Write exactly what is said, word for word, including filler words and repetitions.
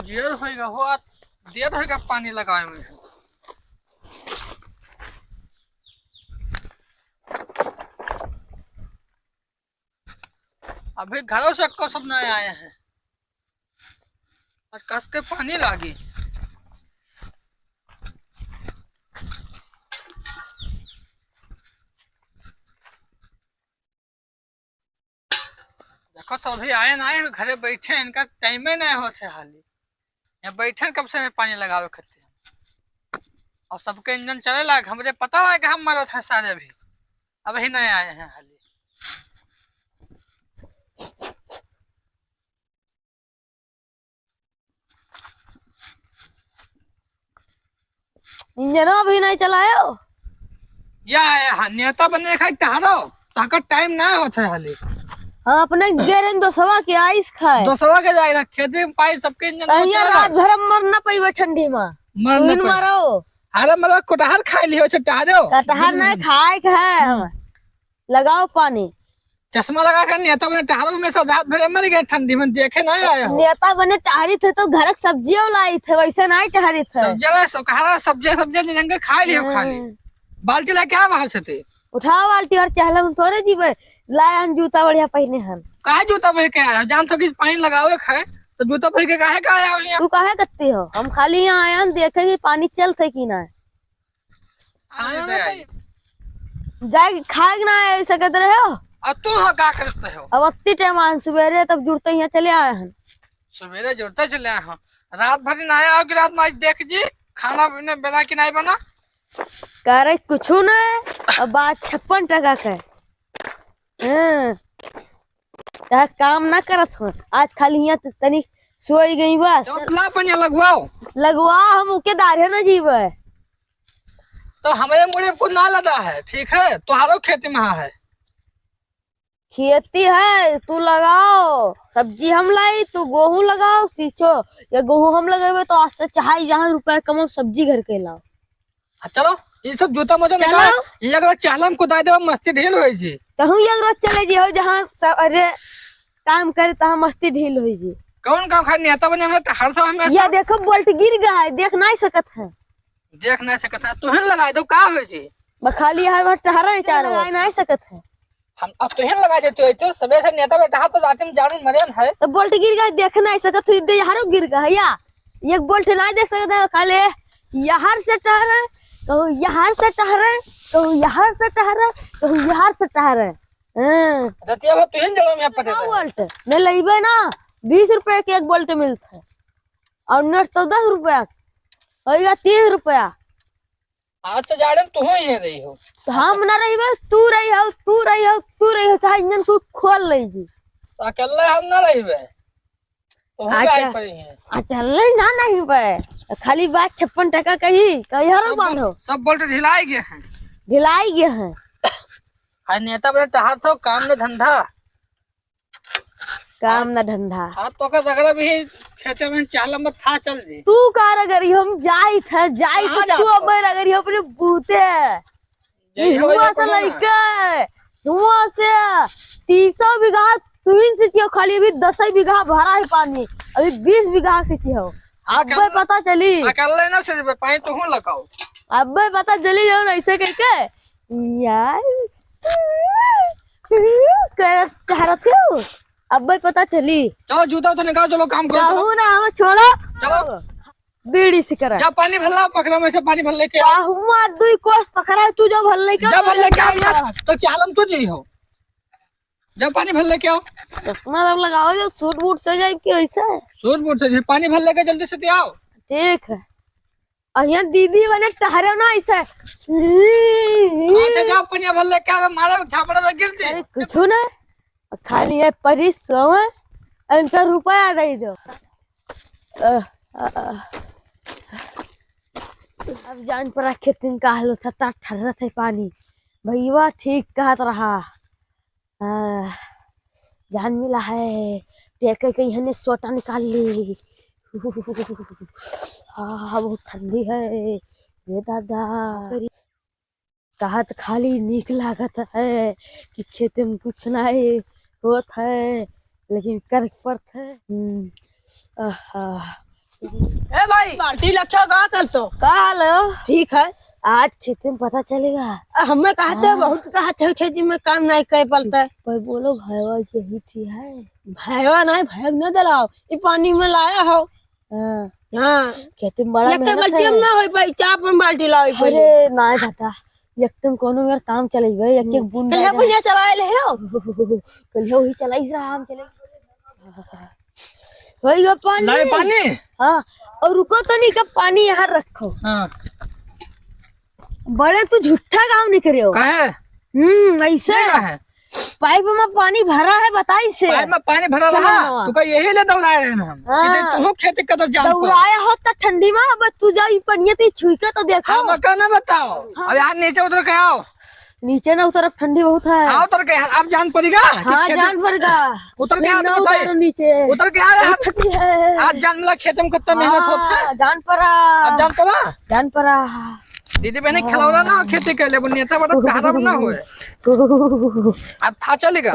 देर होइगा हो, आज देर होइगा पानी लगावे में। अभी घरों से एको सब नहीं आए हैं। आज कस के पानी लागी। देखो तो अभी आए ना, घरे बैठे, इनका टाइमे नहीं होत है हाली। यहाँ बैठे कब से पानी लगावे खातिर। और सबके इंजन चले लाग, हमरे पता लाग हम मरत है सारे अभी। अभी नहीं आए हैं हाली। इंजनो अभी नहीं चलायो। या, या, हाँ, नेता बने खाई टहरो, ताका टाइम ना होत है हाली। हम अपने गेरेन दोसवा के आइस खाए। दोसवा के जाए ना, खेती में पाई सबके इंजन अहिया चला। रात भर हम मर ना पइबे ठंडी में। मर ना दिन पइबे। मरो। अरे मतलब कटहर खाए लियो छे टहरो। कटहर नहीं खाए के है हम। लगाओ पानी। चश्मा लगा के नेता बने टहरो में सब रात भर मर गए ठंडी में, देखे नहीं आया हो। नेता बने टहरी थे तो घर के सब्जियों लाई थे, वैसे नहीं टहरी थे। सब्जियां ला, सब कहा रहा, सब्जियां, सब्जियां निरंगे खा लियो खाली। हम्म। बाल्टी ला क्या बाहर से थे? उठाओ बाल्टी और चहला में थोड़े जीवे। लाए हन जूता बढ़िया पहने हन। काहे जूता पहन के आया? जान तो कि पानी लगावे खाए, तो जूता पहन के काहे का आया हो यहाँ? तू काहे करते हो? हम खाली यहाँ आए हन देखे कि पानी चलते कि ना। खाना ना खाई। जाए खाए के ना आए सकत रहे हो। अब तू हो का करते हो? अब अत्ती टाइम आए हन, सुबेरे तब जुड़ते यहाँ चले आए हन। सुबेरे जुड़ते चले आए हो, रात भर ना आया हो कि रात में आज देख जी खाना पीने बना कि नहीं बना? करे कुछ नहीं, अब बात छप्पन टका के। हाँ। तै काम ना करत हो, आज खाली हियाँ त-, तनी सोई गई बस। तो ला पनिया लगवाओ। लगवा, हम उके दारे ना जीवे। तो हमरे मुड़े को ना लदा है, ठीक है, तोहारो खेती में है। खेती है, तू लगाओ, सब्जी हम लाई, तू गेहूं लगाओ, सींचो, या गेहूं हम लगेबे तो आज से चाहे जहाँ रुपया कमाओ, सब्जी घर के लाओ। आ, चलो, ये सब जूता मोजा चलो। निकाल, ये अगर चालम कुदाई देबा, मस्ती ढील होई जी। कहूँ ये रोज चले जी हो, जहाँ स-, अरे, काम करे, तहाँ मस्ती ढील होई जी। कौन काम खाए, नेता बने में तो हर समय हमेशा ये देखो, बोल्ट गिर गया है, देख नहीं सकत है। देख नहीं सकत है, तुहिन लगाई दो, का होई जी? बखाली हर बार टहरा है, चार लगा नहीं सकत है। हम अब तुहिन लगा देते हो, तो सबेरे से नेता बैठा तो रात में जाड़न मरेन है। तो बोल्ट गिर गया, देख नहीं सकत हो, इधर यहाँ गिर गया है या? एक बोल्ट नहीं देख सकत है, खाली यहाँ से टहरे, कहूँ यहाँ से टहरे, कहूँ यहाँ से टहरे, कहूँ यहाँ से टहरे। हाँ। रतिया भर तुहिन जड़ों में पड़े रहे। बोल्ट, मैं लइबे ना, बीस रुपए के एक बोल्ट मिलता है, और नट तो दस रुपया, होइगा तीस रुपया। आज से जाड़े में तू ही रही हो। तो हम ना रहिबे, तू रही हो, तू रही हो, तू रही हो, चाहे इंजन तू खोल ले जी। तो अकेले हम ना रहिबे। तो हम अच्छा। आई पड़ी हैं। अकेले ना रहिबे। खाली बात छप्पन टका कही, कही हरो सब बांधो। सब बोल्ट ढिलाई गए हैं। ढिलाई गए हैं। हाय नेता बने तहार तो काम न धंधा। काम ना धंधा। आ तो का रगड़ा भी खेते में चाला मत था चल जी। तू का रगड़ी हम जाई था, जाई कहाँ था तू जात हो? अबे रगड़ी अपने बूते। जय हो हुआ जय से हो ना। लइके, हुआ से तीसो बीघा तुहिन से चियो खाली अभी दस बीघा भरा है पानी, अभी बीस बीघा से चियो। अबे अकल-, पता चली। अकल ना से पानी तो हूँ लगाओ। अबे पता चली जाओ ना ऐसे कह के। यार। करत चाहत हो? अब्बे पता चली। चलो जूता उता निकाल, चलो काम करो, चलो। कहूँ ना, हम छोड़ो। चलो। बीड़ी सिकरा। जा पानी भर ला, पकड़ा में से पानी भर लेके आ। हुआ दुई कोस पकड़ा है, तू जो भर लेके जा, भर लेके आ, जा। तो चालम तू जी हो। जा पानी भर लेके आओ। चश्मा तब लगाओ, जो सूट बूट से जाए कि वैसे। सूट बूट से जाए, पानी भर लेके जल्दी से आओ। ठीक है। अहिया दीदी बने टहरे ना ऐसे। अच्छा, जाओ, पनिया भर लेके आओ, मारा झापड़ में गिर जी। अरे, कुछ ना, खाली ये परी सोवे, इनका रुपया दे दो। अ, अ, अ। अब जान पड़ा खेतिन का हाल होता, ता ठर्रत है पानी। भैया ठीक कहत रहा। आह, जान मिला है, टेके के यहाँ एक सोटा निकाल ली। आह, बहुत ठंडी है, ये दादा। कहत खाली नीक लागत है कि खेते में कुछ नहीं होत है, लेकिन करे के पड़त है। हम्म, आहा, ए भाई, बाल्टी लख्या का कर तो? का हाल हो? ठीक है। आज खेती में पता चलेगा। आ, हमें कहते हैं, हाँ। बहुत कहते हैं, खेती में काम नहीं कर पाता है। भाई बोलो, भैया यही थी है। भैया नहीं, भैया न दिलाओ, ये पानी में लाया हो। हाँ। हाँ। खेती में बड़ा एक तो मेहनत बाल्टी है। हम ना होई पाई, चाप में बाल्टी लाओ पहले। अरे, नहीं दादा, एक तुम कोनो मेर काम चलाई भाई, एक एक बूंद कल है डाल। भैया चलाए ले हो। कल है वही चलाई से हम चले। होई गो पानी। लाए पानी? हाँ, और रुको तो नहीं, कब पानी यहाँ रखो। हाँ। बड़े तू झूठा काम नहीं करे हो। काहे? हम्म, ऐसे। ये का है? पाइप में पानी भरा है, बताई से। पाइप में पानी भरा चलो रहा, नवा। तू का यही ले दौड़ाए रहे हम। हाँ। कि तू खेती कदर जान पर। दौड़ाए हो त ठंडी में, अब तू जा ई पनिया ते छुई के तो देखो। हम का ना बताओ। हाँ। अब यहाँ नीचे उतर के आओ। नीचे ना उतरब, ठंडी बहुत है। आओ उतर के, अब जान पड़ेगा कि हाँ, खेत जान पड़ेगा। उतर के लेकिन आओ, ना तो भाई। उतारो नीचे। उतर के आ रहा। फटी है। आज जान मिला खेत में कितना मेहनत होता है। हाँ, जान पड़ा। अब जान पड़ा। जान पड़ा। दीदी बहनी खिलौना ना हो, खेती कर ले, नेता बड़ा कहरा ना होए। अब था चलेगा।